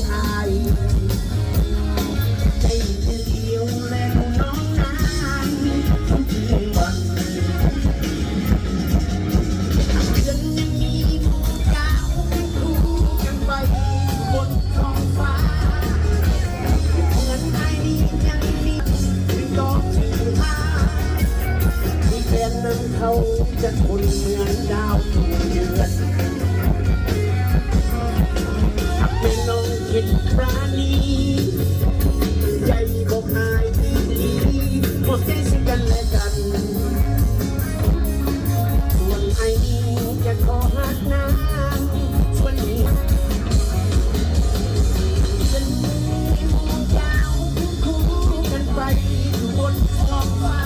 ອາຍ ໃຈເທດດຽວແລະຜູ້ນ້ອງນາງ ຄືວັນ ເດືອນຍັງມີໝູ່ເຈົ້າ ເປັນຄູ່ກັນໄປບົນທ້ອງຟ້າ ເຮືອນອ້າຍນີ້ຍັງມີ ຄືດອກຖືຫາ ມີແຟນນຳເຂົາຈັກຄົນ ເໝືອນດາວທຸກເດືອນ ແມ່ນ້ອງຄິດປານີ ໃຈບອກອ້າຍອີ່ຫຼີ ໝົດໃຈເຊິ່ງກັນແລະກັນ ສ່ວນອ້າຍນີ້ຈະຂໍຮັກນາງ ສ່ວນນີ້ ເປັນໝູ່ເຈົ້າ ເປັນຄູ່ກັນໄປຢູ່ບົນທ້ອງຟ້າ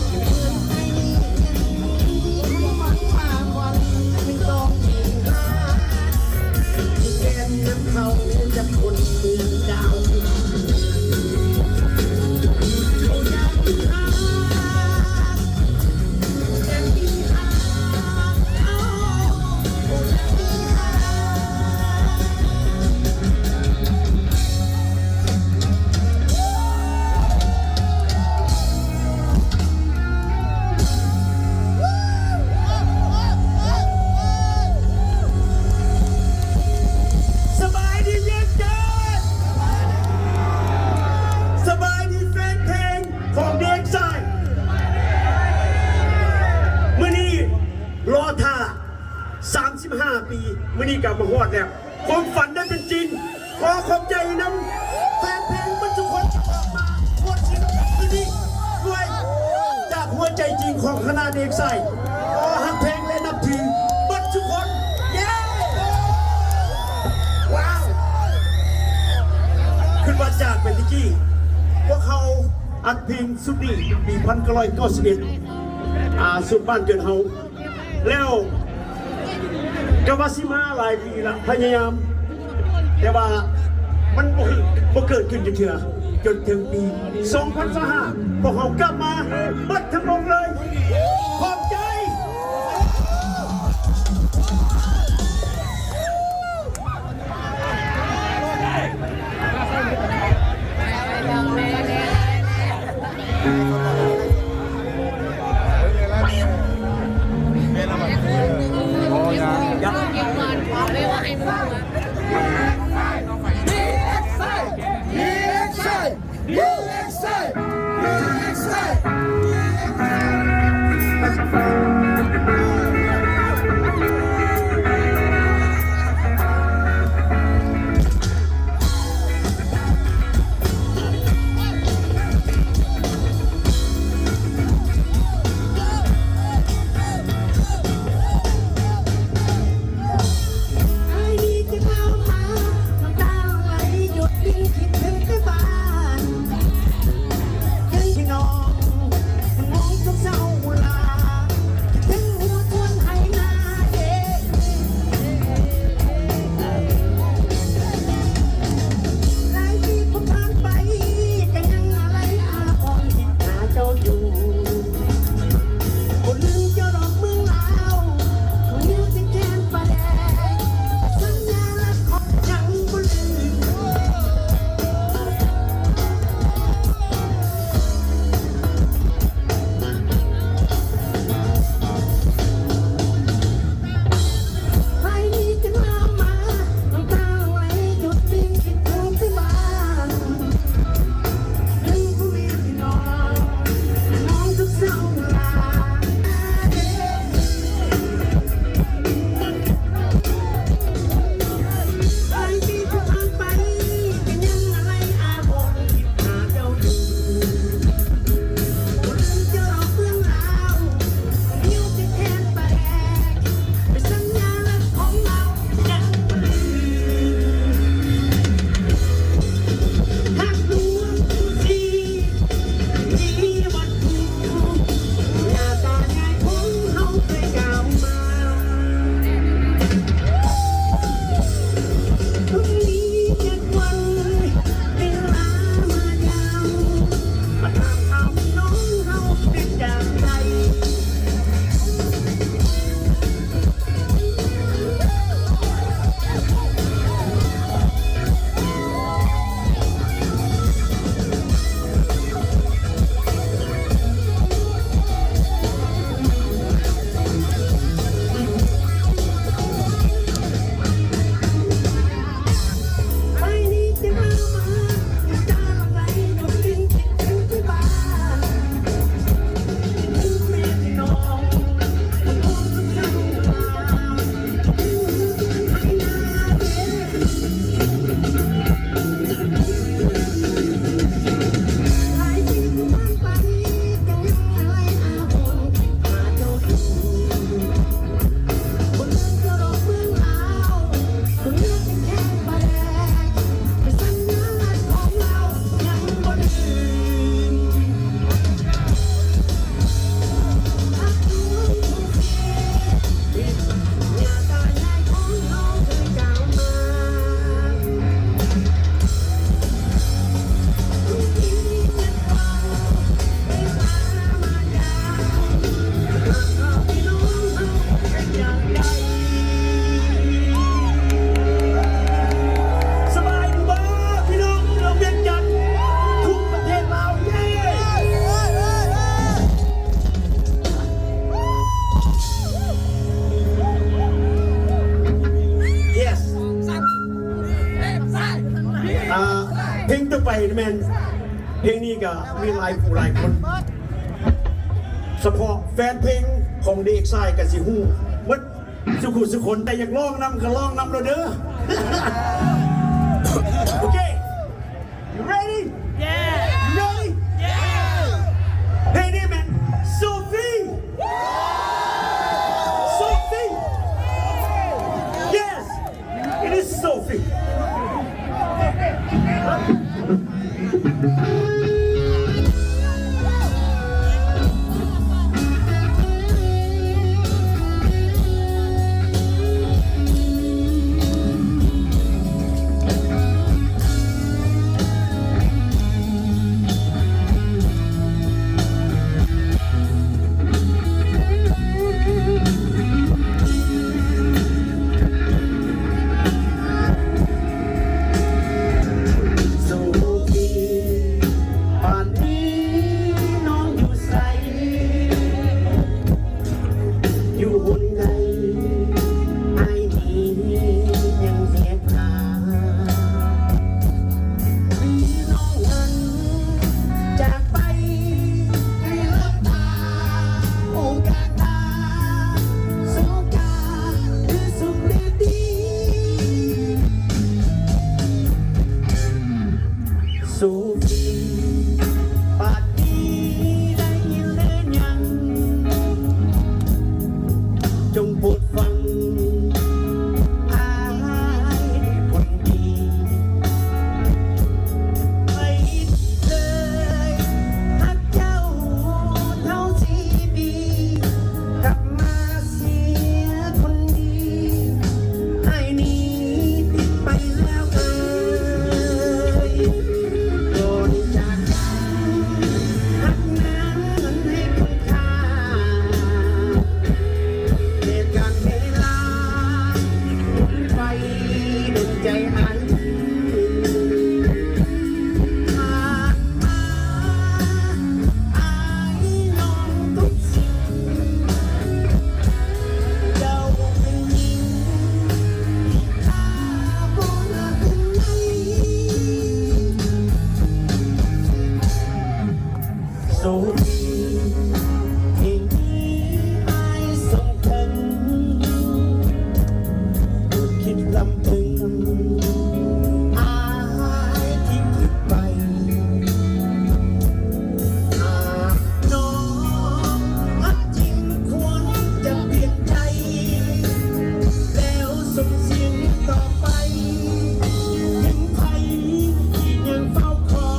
ເມືອງໄທນີ້ຍັງມີໝູ່ເຈົ້າ ເປັນຕ້ອງມີຫາ ທີ່ແກ່ນນຳເຂົາຈັກຄົນ ເມືອງດາວ ສະບາຍດີວຽງຈັນ ສະບາຍດີແຟນເພງ ຂອງເດັກຊາຍ ມື້ນີ້ລໍຖ້າສາມສິບຫ້າປີ ມື້ນີ້ກໍມາຮອດແລ້ວ ຄວາມຝັນໄດ້ເປັນຈິງ ຂໍຂອບໃຈນຳແຟນເພງເບິດທຸກຄົນທີ່ອອກມາຮ່ວມສະໜຸກກັນມື້ນີ້ດ້ວຍ ຈາກຫົວໃຈຈິງຂອງຄະນະເດັກຊາຍ ຂໍຮັກແພງ ແລະ ນັບຖືເບິດທຸກຄົນ ເຢ້ ວ້າວ ຄິດວ່າຈາກໄປແຕ່ກີ້ ພວກເຮົາອັດເພງຊຸດນີ້ປີພັນເກົ້າຮ້ອຍເກົ້າສິບເອັດ ອາ ຊຸດບ້ານເກີດເຮົາ ແລ້ວກໍວ່າຊິມາຫຼາຍປີລະ ພະຍາຍາມ ແຕ່ວ່າມັນບໍ່ ບໍ່ເກີດຂຶ້ນຈັກເທື່ອ ຈົນເຖິງປີສອງພັນຊາວຫ້າ ພວກເຮົາກັບມາເບິດທັງວົງເລີຍ ຂອບໃຈ. ໄປແມ່ນເພງນີ້ກະມີຫຼາຍຜູ້ຫຼາຍຄົນ ສະເພາະແຟນເພງຂອງເດັກຊາຍກະຊິຮູ້ໝົດ ສຸຜູ້ສຸຄົນ ແຕ່ຢາກຮ້ອງນຳກະຮ້ອງນຳໂລດເດີ. ໂອເຄ You ready? Yeah. You ready? Yeah. ເພງນີ້ແມ່ນ Sophie. Sophie. Yes. It is Sophie. Sophie ປານນີ້ນ້ອງຢູ່ໃສ? ຢູ່ບ່ອນໃດ? ອ້າຍນີ້ຍັງຮຽກຫາ ມີນ້ອງນັ້ນຈາກໄປໃນລັບຕາ ໂອກາດຕາ ໂສກາ ຫຼືສຸກແນດດີ. Sophie ປາດນີ້ໄດ້ຍິນຫຼືຍັງ? ຈົ່ງໂປດຟັງອ້າຍຄົນດີ ໃຜທີ່ເຄີຍຮັກເຈົ້າເທົ່າສີ່ປີ ກັບມາ ເສຍຄົນດີ ອ້າຍນີ້ຜິດໄປແລ້ວເອີຍ ກ່ອນຈາກກັນ ຮັກນາງນັ້ນໃຫ້ຄຸນຄ່າ ແຕ່ການເວລາໝົດໄປ ດວງໃຈອ້າຍ ຜ່ານມາ ອ້າຍຍອມທຸກສິ່ງ ເຈົ້າເປັນຍິງທີ່ຂ້າບໍ່ຮັກໃນ Sophie ເພງນີ້ອ້າຍສົ່ງເຖິງ ຄິດລຳເພິງ ອ້າຍທີ່ຜິດໄປ ຫາກນ້ອງຮັກຈິງຄວນຈະປ່ຽນໃຈ ແລ້ວສົ່ງສຽງຕໍ່ໄປ ເຫັນໃຜທີ່ຍັງເຝົ້າຄອຍ.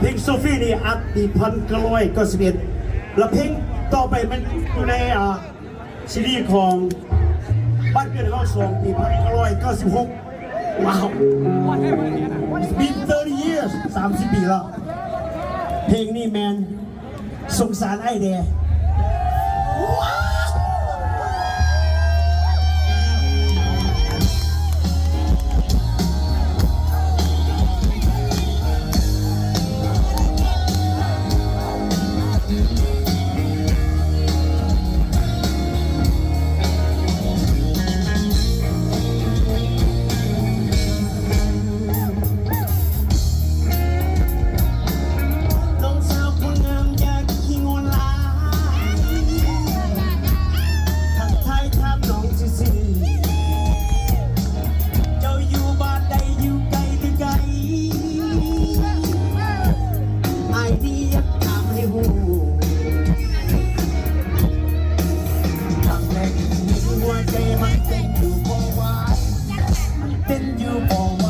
ເພງໂຊຟີນີ້ອັດປີພັນເກົ້າຮ້ອຍເກົ້າສິບເອັດ ແລະເພງຕໍ່ໄປແມ່ນຢູ່ໃນ ອ່າ ຊີດີຂອງບ້ານເກີດເຮົາສອງ ປີພັນເກົ້າຮ້ອຍເກົ້າສິບຫົກ. ວ້າວ It's been thirty years ສາມສິບປີແລ້ວ. ເພງນີ້ແມ່ນ ສົງສານອ້າຍແດ່. ນ້ອງສາວຄົນງາມຢ່າຂີ້ງອນຫຼາຍ ທັກທາຍຖາມນ້ອງຊື່ໆ ເຈົ້າຢູ່ບ້ານໃດ ຢູ່ໃກ້ຫຼືໄກ? ອ້າຍນີ້ຢາກຖາມໃຫ້ຮູ້ ຄັ້ງແລກທີ່ເຫັນຫົວໃຈມັນເຕັ້ນຢູ່ບໍ່ໄຫວ ເຕັ້ນຢູ່ບໍ່ໄຫວ.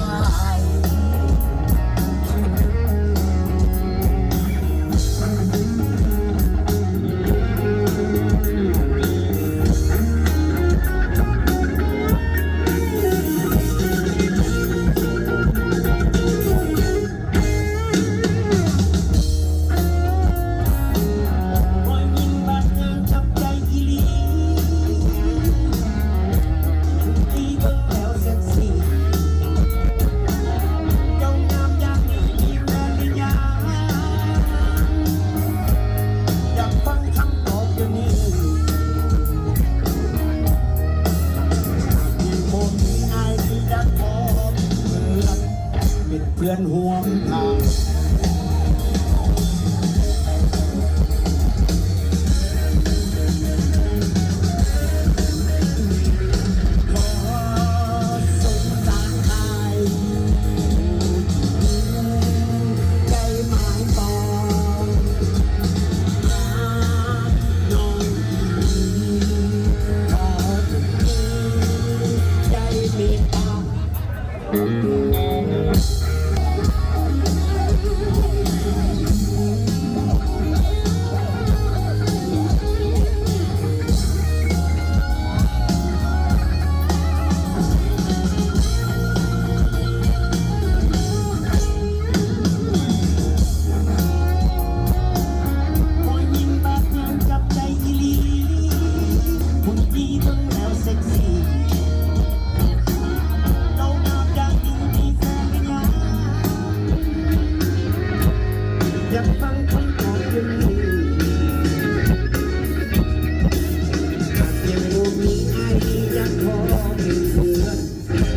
ເປັນເພື່ອນຮ່ວມທາງ.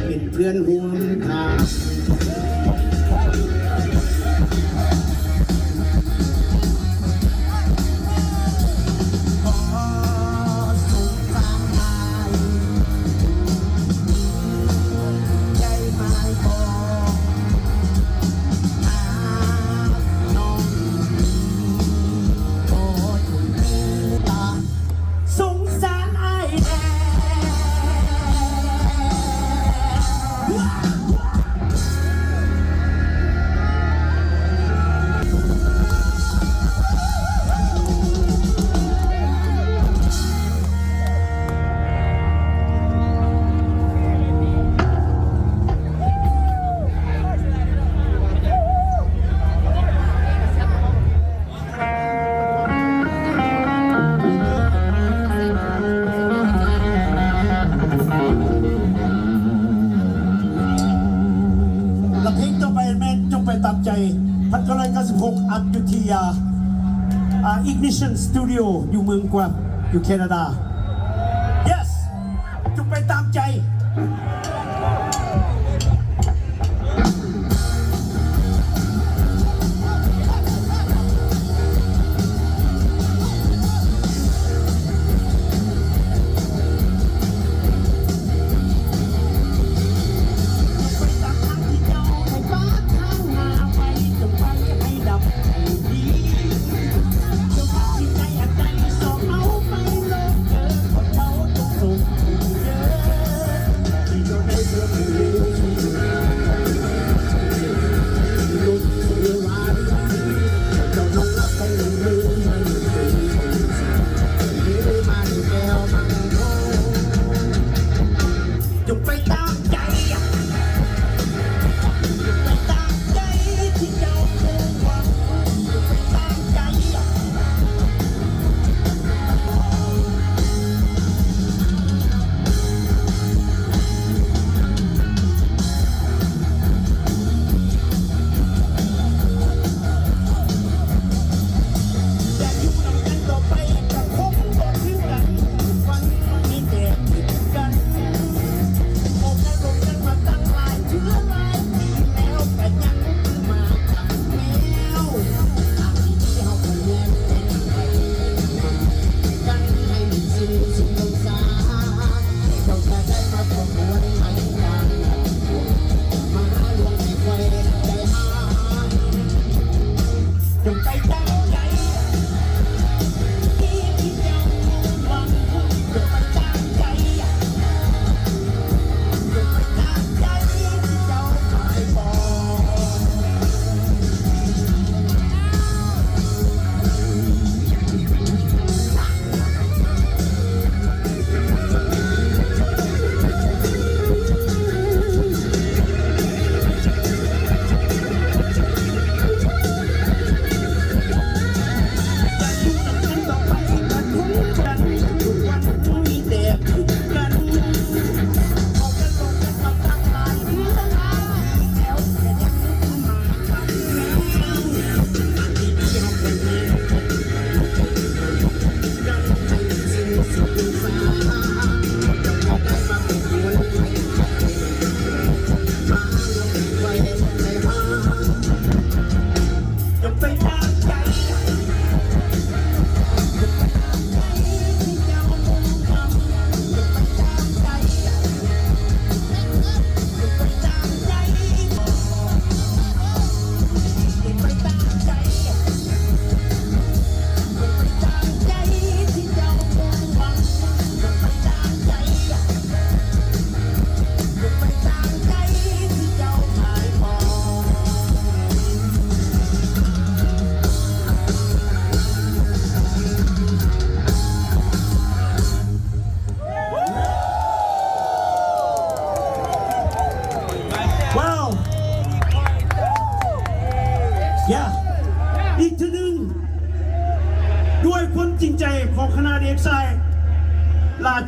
ເປັນເພື່ອນຮ່ວມທາງ. ສົງສານອ້າຍແດ່. ແລະເພງຕໍ່ໄປແມ່ນ ຈົ່ງໄປຕາມໃຈ ພັນເກົ້າຮ້ອຍເກົ້າສິບຫົກ ອັດຢູ່ທີ່ ອ່າ ອ່າ Ignition Studio ຢູ່ເມືອງກວາງ ຢູ່ແຄນາດາ. Yes. ຈົ່ງໄປຕາມໃຈ.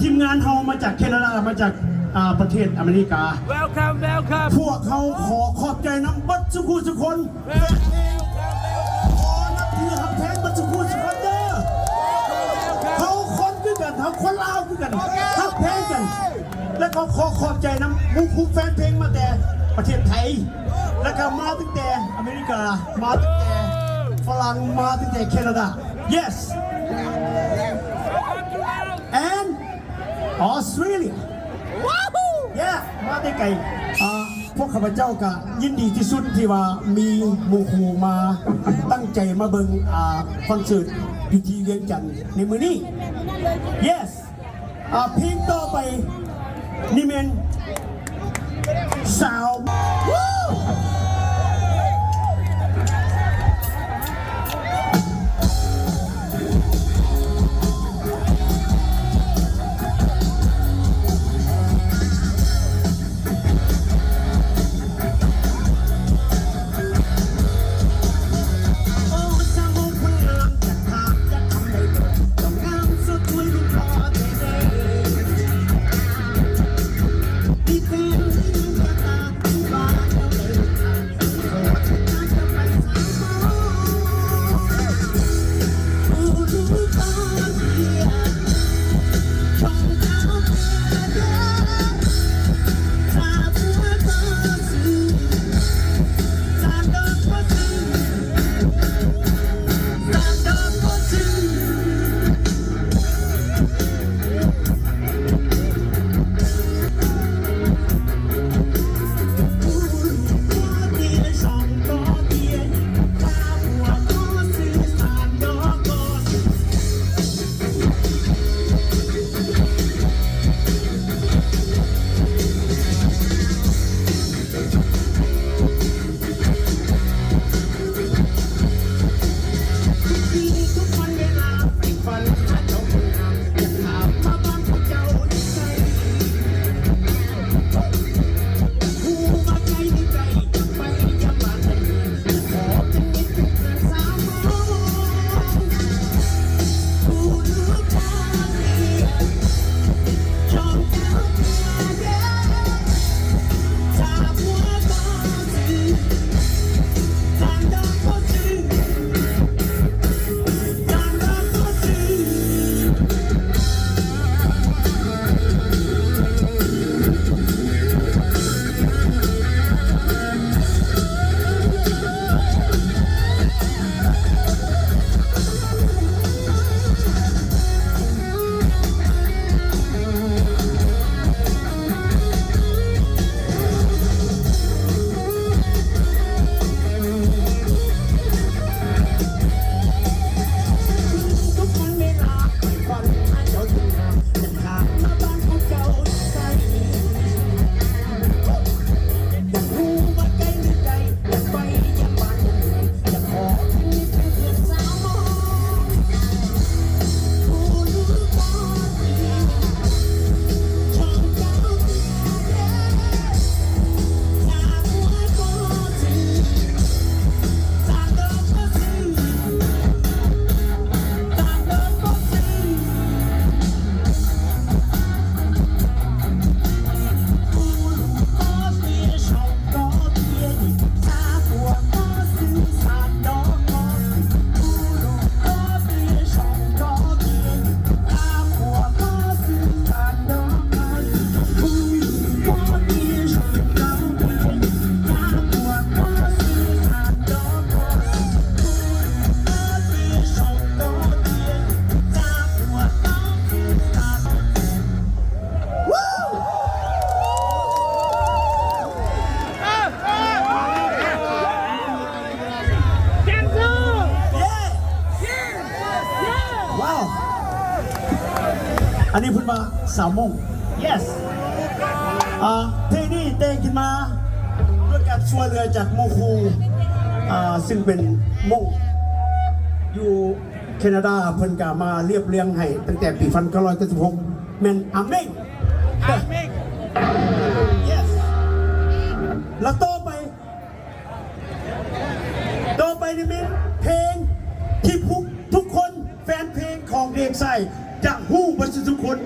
ທີມງານເຮົາມາຈາກແຄນາດາ ມາຈາກ ອ່າ ປະເທດອາເມລິກາ. Welcome, welcome. ພວກເຮົາຂໍຂອບໃຈນຳເບິດສູ່ຜູ້ສູ່ຄົນ. ຂໍນັບຖືຮັກແພງເບິດສູ່ຜູ້ສູ່ຄົນເດີ. ເຮົາຄົນຄືກັນ ເຮົາຄົນລາວຄືກັນ ຮັກແພງກັນ. ແລະກໍຂໍຂອບໃຈນຳໝູ່ຄູ່ແຟນເພງມາແຕ່ປະເທດໄທ ແລະກໍມາຕັ້ງແຕ່ອາເມລິກາ ມາຕັ້ງແຕ່ຝຣັ່ງ ມາຕັ້ງແຕ່ແຄນາດາ. Yes. And Australia. Yeah. ມາແຕ່ໄກ. ອ່າ ພວກຂ້າພະເຈົ້າກະຍິນດີທີ່ສຸດທີ່ວ່າມີໝູ່ຄູ່ມາຕັ້ງໃຈມາເບິ່ງ ອ່າ ຄອນເສີດຢູ່ທີ່ວຽງຈັນໃນມື້ນີ້. Yes. ອ່າ ເພງຕໍ່ໄປນີ້ແມ່ນສາວ. Wow. ອັນນີ້ເພິ່ນວ່າສາວມົ້ງ. Yes. ອ່າ ເພງນີ້ແຕ່ງຂຶ້ນມາດ້ວຍການຊ່ວຍເຫຼືອຈາກໝູ່ຄູ່ ອ່າ ຊຶ່ງເປັນມົ້ງຢູ່ ແຄນາດາ ເພິ່ນກະມາລຽບລຽງໃຫ້ຕັ້ງແຕ່ປີພັນເກົ້າຮ້ອຍເກົ້າສິບຫົກ ແມ່ນອາເມັງ. ອາເມັງ. Yes. ແລ້ວຕໍ່ໄປ ຕໍ່ໄປນີ້ແມ່ນເພງທີ່ພວກທຸກຄົນ ແຟນເພງຂອງເພງຊາຍຈະຮູ້ເບິດທຸກຄົນ.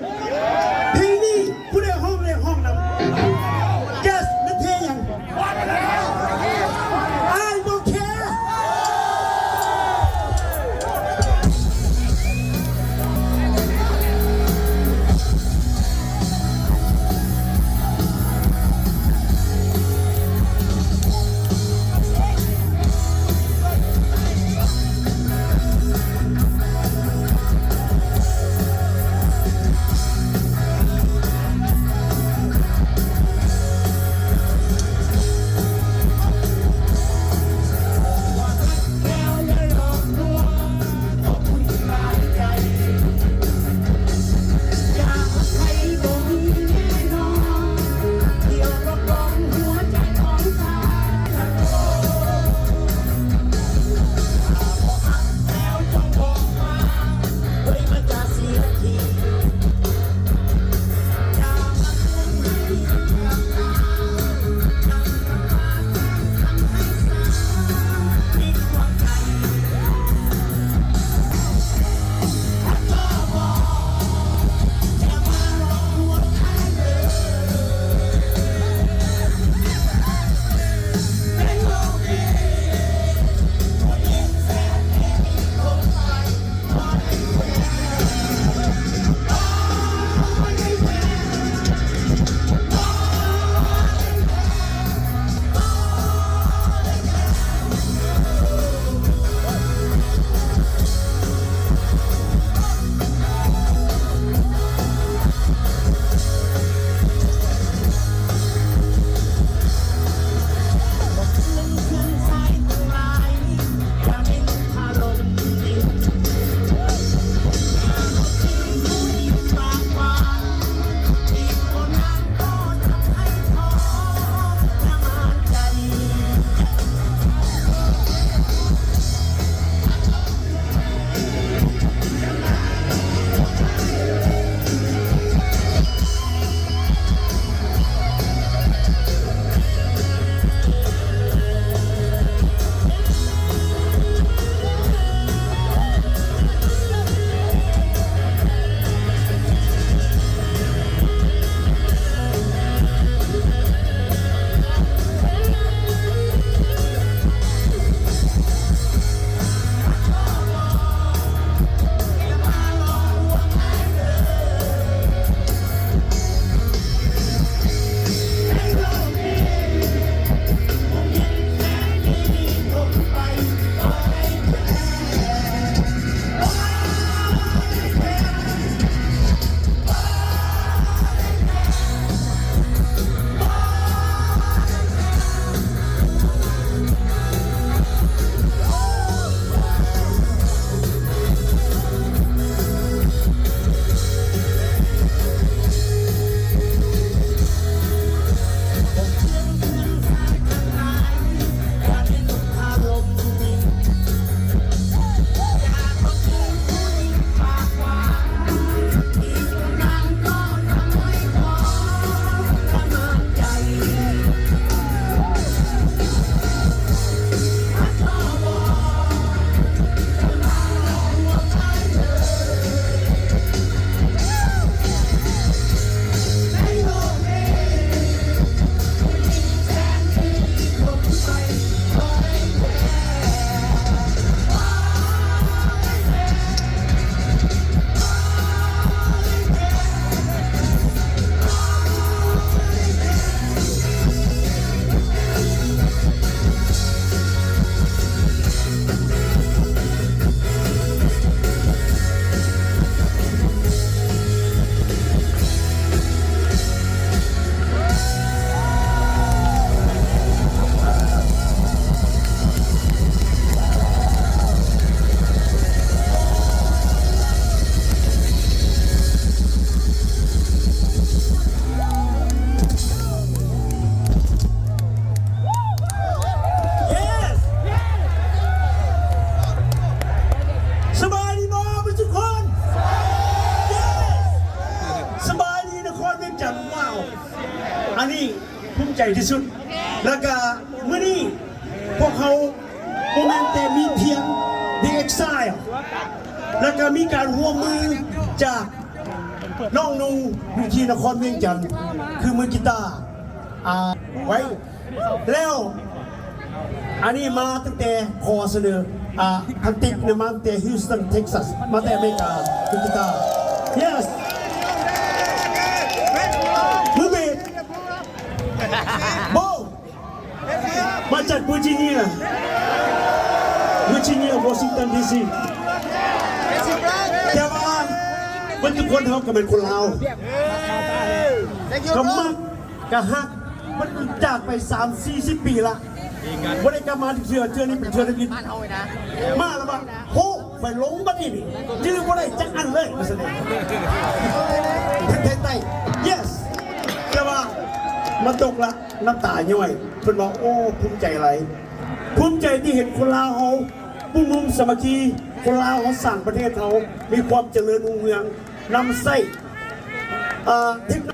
ອັນນີ້ພູມໃຈທີ່ສຸດ ແລ້ວກະມື້ນີ້ພວກເຮົາບໍ່ແມ່ນແຕ່ມີພຽງ The Exile ແລ້ວກະມີການຮ່ວມມືຈາກນ້ອງນຸ່ງຢູ່ທີ່ນະຄອນວຽງຈັນ ຄືມືກີຕາ ອ່າ ໄວ້ ແລ້ວ ອັນນີ້ມາຕັ້ງແຕ່ ຂໍສະເໜີ ອ່າ ທັງຕິກເນຍ ມາຕັ້ງແຕ່ Houston Texas ມາແຕ່ອາເມລິກາ ເປັນກິຕາ Yes ມືເບສ ໂບ ມາຈາກ Virginia Virginia Washington D C ແຕ່ວ່າເບິດທຸກຄົນເຮົາກໍເປັນຄົນລາວ ກໍມັກ ກະຮັກ ມັນຈາກໄປສາມສີ່ສິບປີລະ ບໍ່ໄດ້ກັບມາເທື່ອ ເທື່ອນີ້ເປັນເທື່ອທຳອິດ ມາແລ້ວວ່າ ໂຫ ຂ້ອຍຫຼົງບັດນີ້ນີ້ ຈື່ບໍ່ໄດ້ຈັກອັນເລີຍ ວ່າຊັ້ນເດ ເຮັດໄທໃຕ້ Yes ແຕ່ວ່າມາຕົກລະ ນ້ຳຕາຍ້ອຍ ເພິ່ນວ່າ ໂອ້ ພູມໃຈຫຼາຍ ພູມໃຈທີ່ເຫັນຄົນລາວເຮົາ ປຸ້ມນຸ່ມສາມັກຄີ ຄົນລາວເຮົາສ້າງປະເທດເຮົາ ມີຄວາມຈະເລີນຮຸ່ງເຮືອງ ນຳໃຊ້ ເອີ ເທັກໂນ